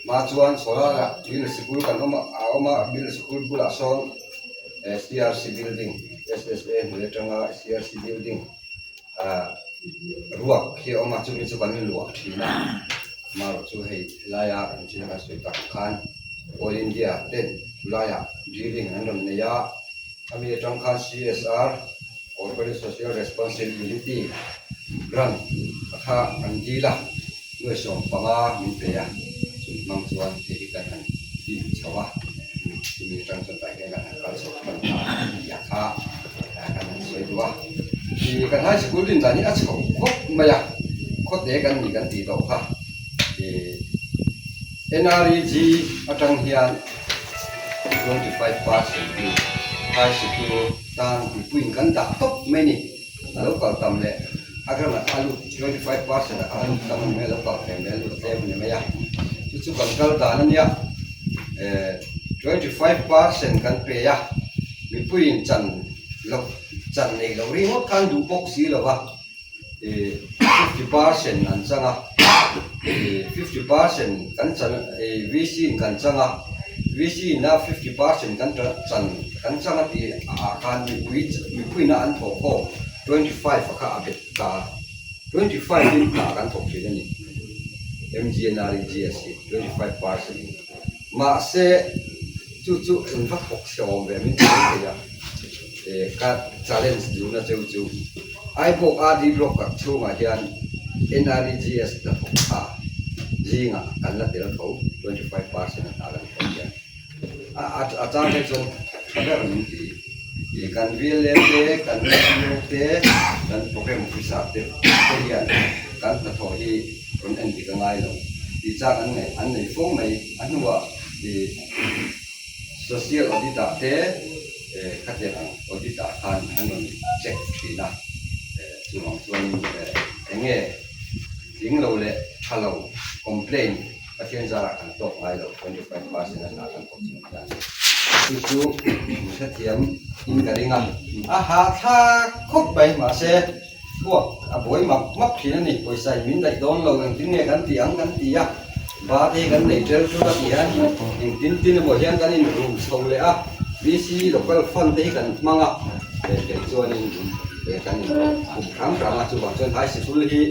Hma chuan sawlaiah middle sikul kan awm a a awm a middle sikul bulah sawn CRC building S_S_A hnuai atanga CRC building ah ruak hi a awm a chumi chu kan luah thin a amaherawh chu hei helaia kan chin a kan sawi tak khan Oil India ten chulaiah drilling an rawn nei a ami atang khan C_S_R Corporate Social Responsibility grant a kha an dil a. Nuai 15 min pe a, chumi hmang chuan hei hi kan han din chho a, chumi atang chuan tah hian kan han kal chho hman ta a ni a kha kan han sawi duh a. Ih kan high school din dan hi a chho khawp mai a, khawte kan ni kan tih tawh kha ih NREG atang hian 25% hi high school tan mipuiin kan dah tawp mai a ni. A lo kal tam leh a ram ah a lut 25% ah a lut tam a ni mai a, a lo kal tlem leh a lut tlem a ni mai a, chu chu kan kal dan a nia eh 25% kan pe a, mipuiin chan loh chan neih loh ringawt khan duh bawk si lo va eh 50% an chang a eh 50% kan chan eh VC in kan chang a VC in a 50% kan chan kan chang a tih ah khan mipui mipuiin a an thawh khawm 25 a kha a bet ta a 25 in hna kan thawk thin a ni MGNREGS hi 25% in mahse chu chu eng va thawk se awm ve min ti mai thei a eh ka challenge duhna cheu chu Aibawk RD block ah chhungah hian NREGS hnathawk tha zingah kan la tel tho 25% a hna kan thawk hian. A chang te chuan tha ber min ti. Ih kan VLA te, kan NGO te, kan program officer te te hian kan hnathawh hi rawn en dik a ngai lo. Tih chak an nei an nei fo mai. A hnuah ih social audit ah te eh khatiang ang audit ah khan an rawn check thin a. Eh chuvang chuanin eh eng nge tling lo leh tha lo complaint Pathian zarah kan tawk ngai lo, 25% a hna kan thawk chung hian. Chu chu min hrethiam in ka ring a, a hahthlak khawp mai mahse thluak a buai map map thin a ni, pawisa in min daih dawn lo engtin nge kan tih ang kan ti a, ba te hi kan nei tel tul a ti hian engtin tin emaw hian kan in rum chho leh a, VC local fund te hi kan hmang a, kei chuanin kan in khum hrang hrang a, chuvang chuan high sikul hi.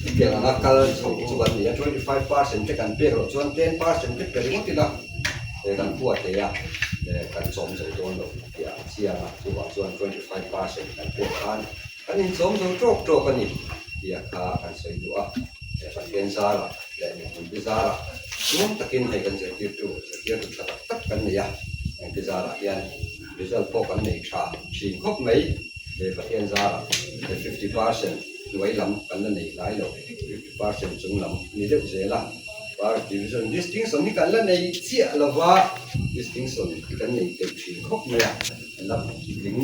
Hetiang anga kal chho chu kan ni a, 25% te kan pek loh chuan 10% te pe ringawt ila kan phuah thei a, kan chawm zo dawn lo tih a chiang a, chuvang chuan 25% kan pek khan kan inchawm zo tawk tawk a ni tih a kha kan sawi duh a, Pathian zarah leh mipui te zarah nuam takin hei kan zirtirtu zirtirtu tha tak tak kan nei a, engti zarah hian result pawh kan nei tha thin khawp mai, Pathian zarah 50%. Hnuai lam kan la nei hlai lo, 50% chung lam a ni deuh zel a, First Division distinction hi kan la nei chiah lo va, distinction hi kan nei teuh thin khawp mai a, kan la tling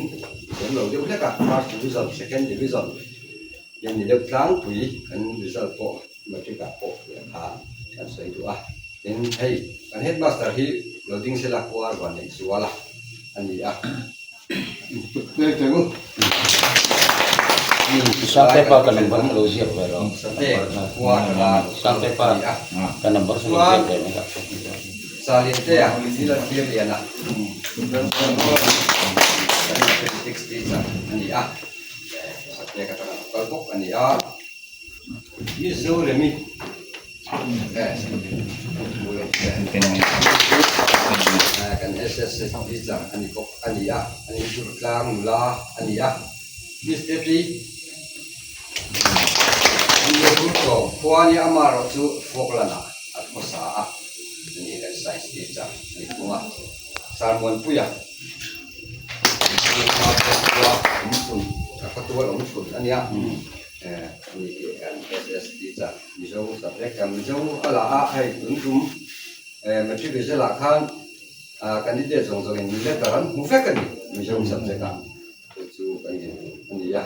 lem lo deuh hlek a, First Division, Second Division hi a ni deuh tlangpui, kan result pawh matric ah pawh tih kha kan sawi duh a, tin hei kan headmaster hi lo ding sela kuar van neih zual a a ni a. Sangtepa ka number ka lo ziak ve lo. Sangtepa ka number ka lo ziak ve mai a. Saliantea thil lian a mathematics teacher a ni a, Satea ka tanga kal bawk a ni a. Mizorami kan SSS teacher a ni bawk a ni a, ani chu tlang nula a ni a, Miss Tetri Mizoram khua nia amaherawh chu Falkland ah a khawsa a, ani kan science teacher a ni thung a, Sarmuanpuia. Khua awm chhun a khawtual awm chhun a nia ani hi kan SST chan Mizo subject kan Mizo a la a hei tun tum matric result ah khan candidate zawng zawng in letter an hmu vek a ni Mizo subject ah chu chu kan in a ni a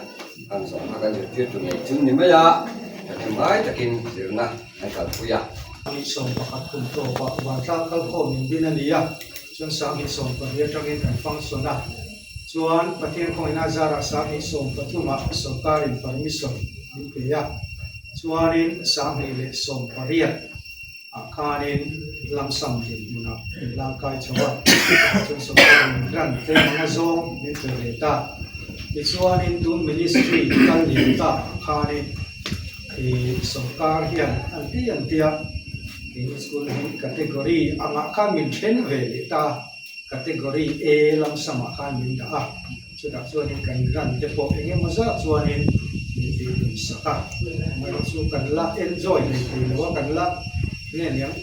an zawng kha kan zirtir tu nei chu ni mai a thahnem ngai takin zirna an kalpui a. 11 kum tawpah vantlang kalkhawm in din a ni a. Chuan 2012 atangin kan function a, chuan Pathian khawngaihna zarah 2013 ah sawrkarin permission min pe a, chuanin 2018 ah khanin lump sum dinhmunah min lak kai chho a, chuan sorkarin grant te hmanga zawng min pe ve ta. Tichuanin tun ministry kal lian ta ah khanin ih sorkar hian an ti an tia keini school hi category angah khan min then ve leh ta. Category A lam samah khan min dah a, chutah chuanin kan grant te pawh eng emaw zat chuanin min tih tum sak a, amaherawh chu kan la enjoy hlei thei lo a, kan la nge niang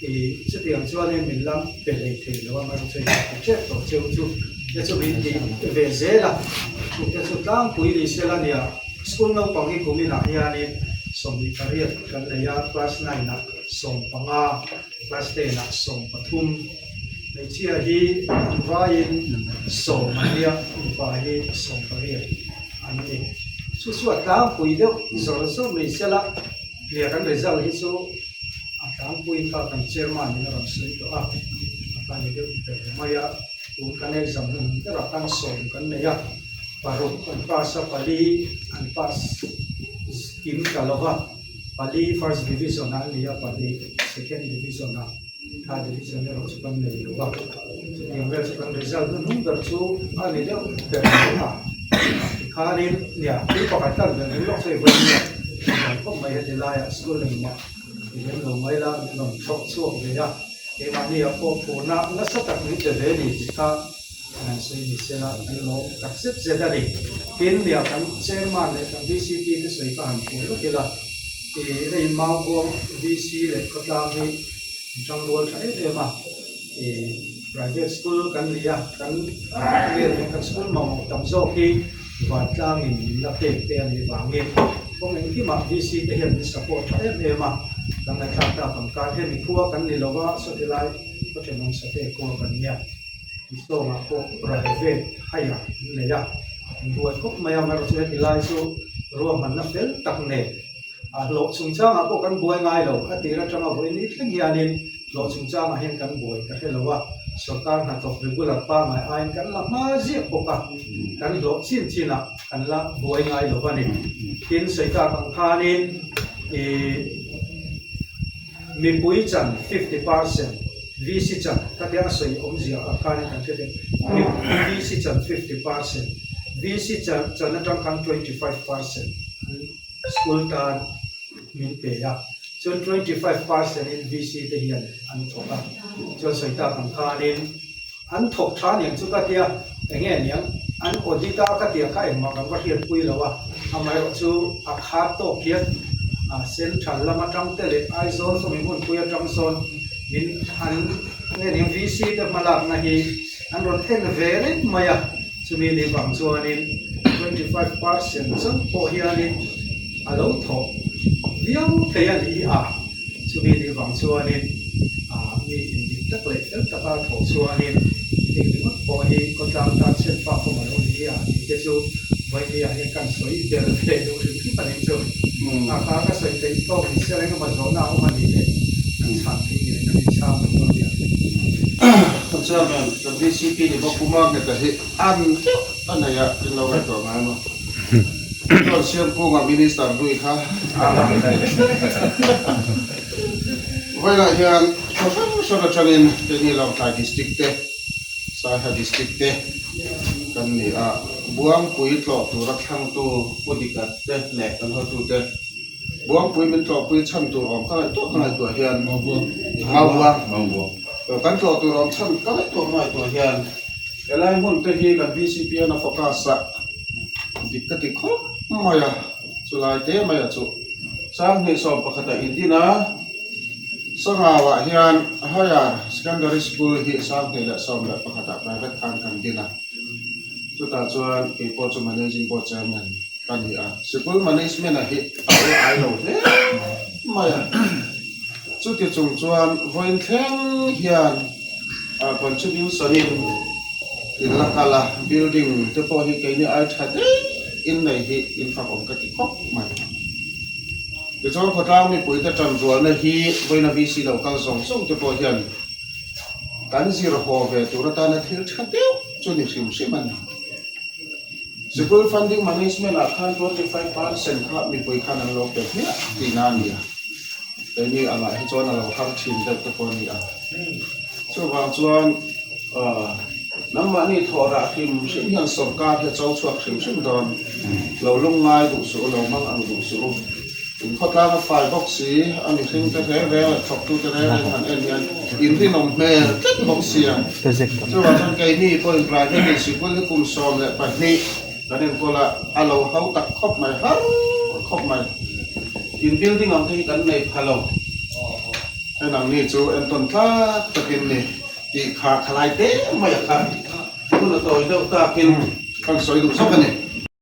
ih chutiang chuanin min la pe hlei thei lo a, amaherawh chu engah ti tep tawh cheu chu te chu min tih ve zel a, chute chu tlangpui ni sela nia school naupang hi kuminah hianin 28 kan nei a, class nine ah 15. Class ten ah 13, hmeichhia hi an vaiin 10 an nia, mipa hi 18 an ni. Chu chu a tlangpui deuh zawr zawr ni sela, nia kan result hi chu a tlangpui kha kan chairman in a rawn sawi tawh a, a kha ni deuh ber mai a, tun kan exam hun berah khan 10 kan nei a, paruk an pass a, pali an pass kim ta lo va. Pali first division ah a ni a, pahnih second division ah, third division erawh chu kan nei lo a, chutiang vel chu kan result hnuhnung ber chu a ni deuh ber mai a, tikhanin nia thil pakhat kan vel ring lawk chu hei vawi nia an khawp mai heti laiah school engmah ti lem lo mai la min rawn thlawh chhuak ve a. Keimahni ah pawh phurna nasa tak min pe ve ni tih kha an han sawi ni sela kan lawm tak zet zet a ni. Tin, nia kan Chairman leh kan VCP te sawi kha han phuah lawk ila, ih hei Maubuang VC leh khawtlang hi an tangrual tha em em a, ih private school kan ni a, kan vel hian kan school mamawh tam zawk hi vantlangin min la pek te a nih vangin kawng engkimah VC te hian min support tha em em a, kan ngaihthlak tak ang khan hemi khua kan ni lova sawti lai khaw thenawm sate khua kan nia Mizoramah pawh private hire an nei a, an buai khawp mai a, amaherawhchu chu heti lai chu ruahmanna fel tak nen a hlawh chungchangah pawh kan buai ngai lo, a tir atanga vawiin ni thleng hianin hlawh chungchangah hian kan buai ka hre lo a, sorkar hnathawk regular pangngai aiin kan la hma ziah bawk a, kan hlawh chin chinah kan la buai ngai lo a ni. Tin, sawi tak ang khanin ih mipui chan 50%, VC chan khatia a sawi awmzia ah khanin kan hre thei, VC chan 50%, VC chan atang khan 25% an School tan min pe a, chuan 25 percent in VC te hian an thawk a, chuan sawi tak ang khanin an thawk tha aniang chu ka tia, eng nge aniang an audit a ka tia kha engmah kan va hriatpui lo a, amaherawh chu a khat tawk hian a central lam atang te leh Aizawl sawmi hmunpui atang sawn min an nge aniang VC te hmalakna hi an rawn en ve reng mai a. Chumi ni vang chuanin 25 percent chauh pawh hianin a lo thawh viau thei a nih hi a, chumi ni vang chuanin mi indik tak leh fel taka thawh chuanin heng ringawt pawh hi khawtlang tan senfak awm a lo ni hi a tih te chu vawinia hian kan sawi ber ve duh hrim hrim a nih chu. A kha ka sawi theih tawk ni se reng emaw zawhna a awm a nih leh kan chhan theih ngei kan inchhang duh dawn nia. Chairman, kan VCP ni bawk Pu Market-a hi an deuh a nei a, in lo ngaihtuah ngai maw? Chuan Siamkunga Minister hlui kha vawiinah hian thaw hrang hrang atangin keini Lawngtlai District te, Saiha District te kan ni a, Buangpui tlawh tura thlangtu Pu Dikat te leh kan hotute Buangpui min tlawhpui chhan tur awm ka ngaihtuah ka ngaihtuah hian Maubuang kan tlawh tur awm chhan ka ngaihtuah ka ngaihtuah hian helai hmun te hi kan VCP hian a focus a dik ka ti khawp mai a chulai te mai a chu 2011 ah indin a Sangau ah hian Higher Secondary School hi 2011 ah private khan kan din a chutah chuan keipawh chu Managing Board Chairman Ka ni a, sikul management a hi a lo ai lo hle mai a. Chuti chung chuan vawiin thleng hian contribution in in la kal a, building te pawh hi keini ai tha daih in nei hi in fak awm ka ti khawp mai. Tichuan khawtlang mipui te tanrualna hi vawiin a VC lo kal zawng zawng te pawh hian kan zir haw ve tur atana thil tha deuh chu ni hrim hrim a ni. Sikul funding management ah khan 25 percent kha mipui khan an lo pe hmiah tihna a ni a. Keini angah hi chuan a lo har thin deuh te pawh a ni a. Chuvang chuan nangmahni thawh rah hrim hrim hian sawrkar hi a cho chhuak hrim hrim dawn. Lo lungngai duh suh u, lo mang ang duh suh u. In khawtlang a fai bawk si, a mihring te reng reng leh thawktu te reng reng han en hian in rinawm hmel tlat bawk sia. Chuvang chuan keini pawhin private in sikul hi kum 12 kan enkawl a, a lo hau tak khawp mai, har khawp mai. In building ang te hi kan nei pha lo. Hei nangni chu entawn tlak takin ni tih kha khalai te mai a kha hun a tawi deuh takin kan sawi duh zawk a ni.